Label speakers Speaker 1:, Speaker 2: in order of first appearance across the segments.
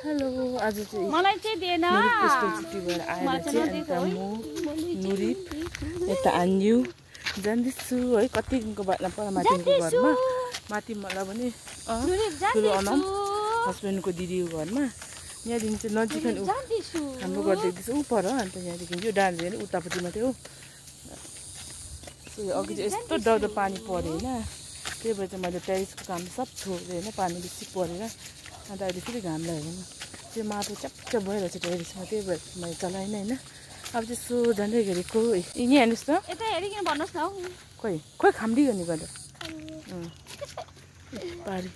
Speaker 1: hello आज चाहिँ
Speaker 2: मलाई चाहिँ दिएन
Speaker 1: कस्तो छुट्टी भएर आएर चाहिँ अन्त म नुरिप यता आन्यु जान्दैछु है कति दिनको बादमा पर माथिको घरमा माथि मलाई पनि ठुलो अनम हस्बेन्डको दिदीको घरमा यहाँदेखि चाहिँ नजिक हाम्रो घर देख्दैछु ऊ पर अन्त यहाँदेखि यो डाँडा उतापट्टि मात्रै हो अघि चाहिँ यस्तो डरदो पानी पऱ्यो होइन त्यही भएर चाहिँ मैले टेरिसको काम सब छोडेँ होइन पानी बेसी परेर अन्त अहिले फेरि घाम लाग्यो होइन त्यो माटो च्याप्च्याप भइरहेको छ टेरिसमा त्यही भएर मैले चलाइनँ होइन अब चाहिँ सो जाँदै गरेको यहीँ हेर्नुहोस् न
Speaker 2: यता हेरिकन भन्नुहोस् न
Speaker 1: खोइ खोइ खाम्डी गर्ने गर्दा पारी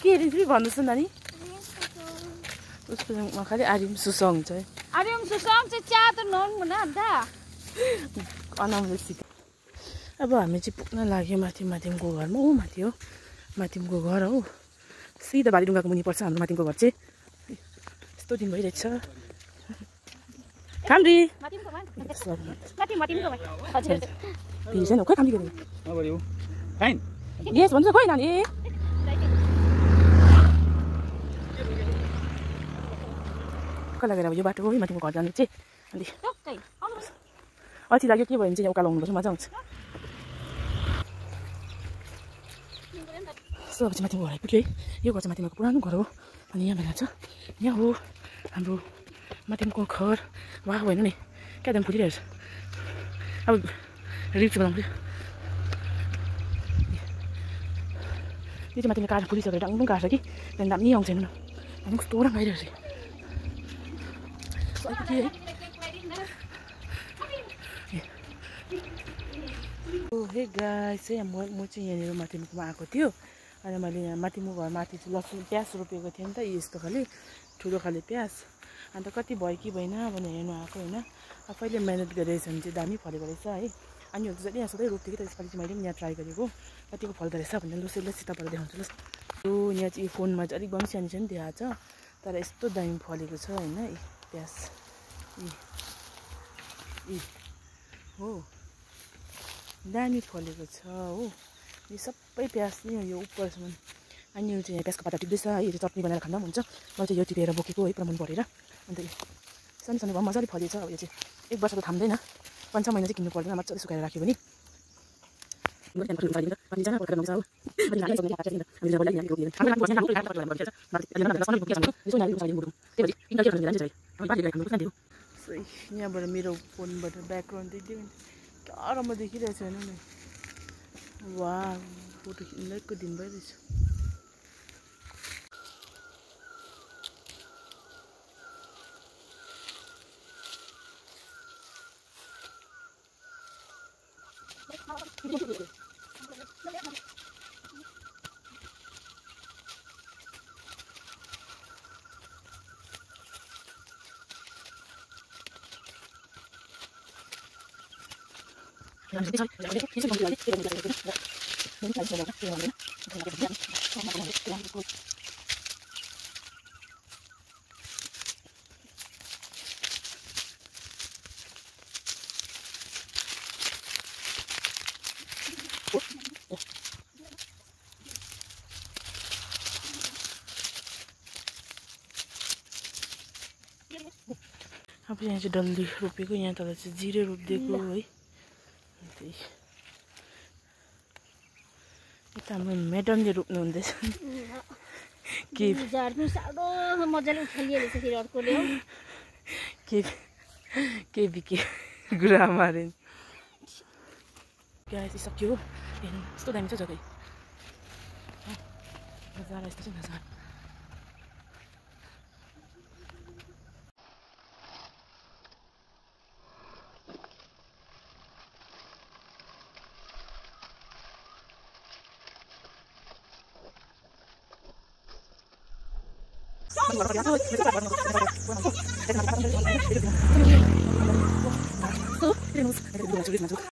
Speaker 1: के हेरि फेरि भन्नुहोस् न नानी उसको खालि आर्यम सुसङ छ है
Speaker 2: आर्यम सुसङ चाहिँ च्या त नहुनु न अन्त
Speaker 1: अनाउले सिक्यो अब हामी चाहिँ पुग्न लाग्यो माथिमको घरमा ऊ माथि हो माथिमको घर हो सिधा भालीढुङ्गाको मुनि पर्छ हाम्रो माथिमको घर चाहिँ यस्तो दिन भइरहेछ खाम्डी छैन खोइ खाम्डी यस भन्छ खोइ नानी कला गएर अब यो बाटो हो माथिमको घर जानु चाहिँ अनि अल्छी लाग्यो के भयो भने चाहिँ उकालो हुनुपर्छ मजा आउँछ सो अब चाहिँ माथिको घर आइपुग्यो है यो घर चाहिँ माथिमाको पुरानो घर हो अनि यहाँ भेला छ यहाँ हो हाम्रो माथिको घर वाह होइन नि क्या दाम फुलिरहेको छ अब रिप्स बनाउँछु यो चाहिँ माथिमा काठ फुलिसकेर डाङडुङ काट्छ कि त्यहाँदेखि दामी आउँछ हेर्नु न अनि कस्तो राम्रो आइरहेको छ आइपुग्यो है हे गाइस है म चाहिँ यहाँनिर माथिमुखमा आएको थियो अनि मैले यहाँ माथिमुख घर माथि चाहिँ लसुन प्याज रोपेको थिएँ नि त यस्तो खाले ठुलो खाले प्याज अन्त कति भयो कि भएन भनेर हेर्नु आएको होइन आफैले मिहिनेत गरेछ भने चाहिँ दामी फलेको रहेछ है अनि जति यहाँ सधैँ रोप्थेँ कि त्यसपालि चाहिँ मैले पनि यहाँ ट्राई गरेको कतिको फल्दो रहेछ भनेर लुसेले सितापाल देखाउँछु ल यो यहाँ चाहिँ फोनमा चाहिँ अलिक बम सानो सानो देखाएको छ तर यस्तो दामी फलेको छ होइन प्याज हो दामी फलेको छ हो यो सबै प्याज नै हो यो उपरसम्म अनि यो चाहिँ यहाँ प्याजको पाता टिप्दैछ है यो चाहिँ चटनी बनाएर खाँदा पनि हुन्छ मैले चाहिँ यो टिपेर बोकेको है पुरा मन परेर अन्त सानो सानो भए मजाले फलेछ अब यो चाहिँ 1 वर्ष त थाम्दैन 5-6 महिना चाहिँ किन्नु पर्दैन मजाले सुकाएर राख्यो भने यहाँबाट मेरो फोनबाट ब्याकग्राउन्ड देख्दै क्या राम्रो देखिरहेछ हेर्नु नि वा फोटो खिच्नुको दिन भइरहेछ अब यहाँ चाहिँ डल्ली रोपेको यहाँ तल चाहिँ जिरे रोपिदिएको है यता हाम्रो म्याडमले रोप्नु हुँदैछ के
Speaker 2: झार्नु साह्रो मजाले उठालिहालेछ फेरि अर्कोले हो
Speaker 1: के बिके गुरा मारे क्या चाहिँ सक्यो हेर्नु यस्तो दामी छ जग्गा नजारा यस्तो चाहिँ नजारा